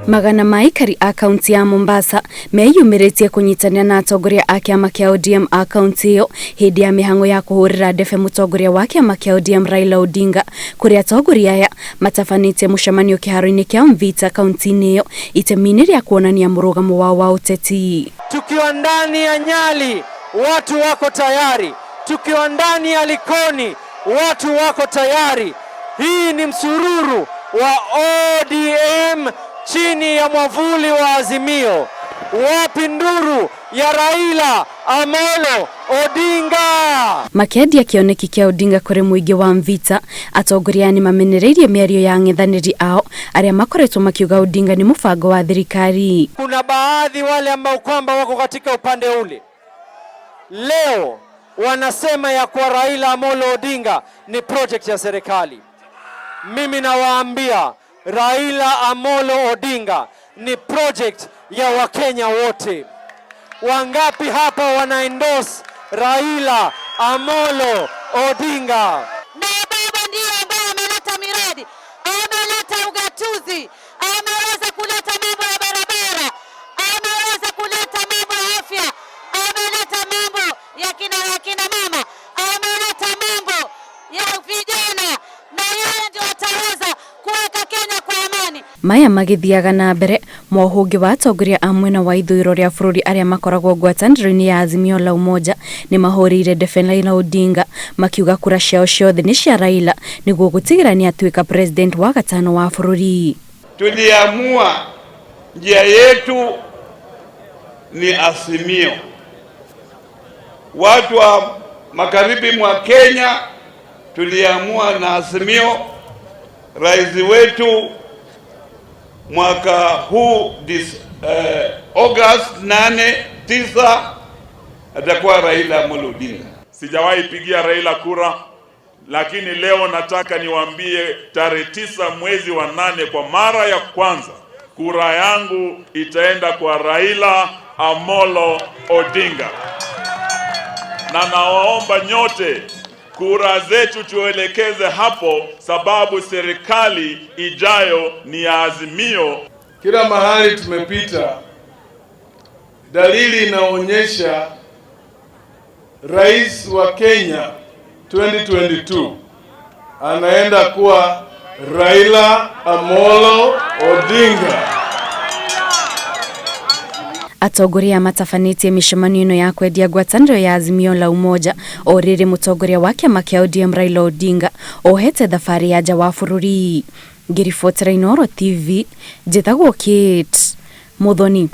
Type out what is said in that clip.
Magana ma aikari a kaunti ya Mombasa meyumĩrĩtie kũnyitanĩra na atongoria a kĩama kĩa ODM a kaunti ĩyo hĩndĩ ya mĩhang'o ya kũhũrĩra ndebe mũtongoria wa kĩama kĩa ODM Raila Odinga, kũrĩa atongoria aya matabanĩtie mũcemanio kĩharo-inĩ kĩa Mvita kaunti-inĩ ĩyo itemi-inĩ rĩa kuonania mũrũgamo wao wa ũteti. Tukiwa ndani ya Nyali watu wako tayari, tukiwa ndani ya Likoni watu wako tayari. Hii ni msururu wa ODM chini ya mwavuli wa Azimio. Wapi nduru ya Raila Amolo Odinga? Makĩendia kĩoneki kĩa Odinga kũrĩ mũingĩ wa Mvita, atongoria nĩ mamenereirie mĩario ya ang'ethanĩri ao arĩa makoretwo makiuga Odinga nĩ mũbango wa thirikari. Kuna baadhi wale ambao kwamba wako katika upande ule leo wanasema ya kuwa Raila Amolo Odinga ni project ya serikali. Mimi nawaambia Raila Amolo Odinga ni project ya Wakenya wote. Wangapi hapa wana endorse Raila Amolo Odinga? Na baba ndiye ambaye ameleta miradi, ameleta ugatuzi, ameweza kuleta mambo ya barabara, ameweza kuleta mambo ya afya, ameleta mambo ya kina mama, ameleta mambo ya vijana, na yeye ndio ataweza kuweka Kenya kwa amani. Maya magĩthiaga na mbere, mwoho ũngĩ wa atongoria a mwena wa ithũĩro rĩa bũrũri arĩa makoragwo ngwatanĩro-inĩ ya Azimio la Umoja nĩ mahũrĩire ndebe Raila Odinga, makiuga kura ciao ciothe nĩ cia Raila nĩguo gũtigĩrĩra nĩ atuĩka president wa gatano wa bũrũri. Tuliamua njia yetu ni Azimio. Watu wa magharibi mwa Kenya tuliamua na Azimio. Rais wetu mwaka huu August 8 9 atakuwa Raila Amolo Odinga. Sijawahi pigia Raila kura, lakini leo nataka niwaambie tarehe 9 mwezi wa 8 kwa mara ya kwanza kura yangu itaenda kwa Raila Amolo Odinga, na nawaomba nyote kura zetu tuelekeze hapo, sababu serikali ijayo ni ya Azimio. Kila mahali tumepita, dalili inaonyesha rais wa Kenya 2022 anaenda kuwa Raila Amolo Odinga. Atongoria matabanĩtie mĩcemanio ĩno ya kwendia ngwatanĩro ya Azimio la Umoja o rĩrĩ mũtongoria wa kĩama kĩa ODM Raila Odinga ohete thabarĩ ya nja wa bũrũri. Ngĩribotera Inooro TV, njĩtagwo Kate Muthoni.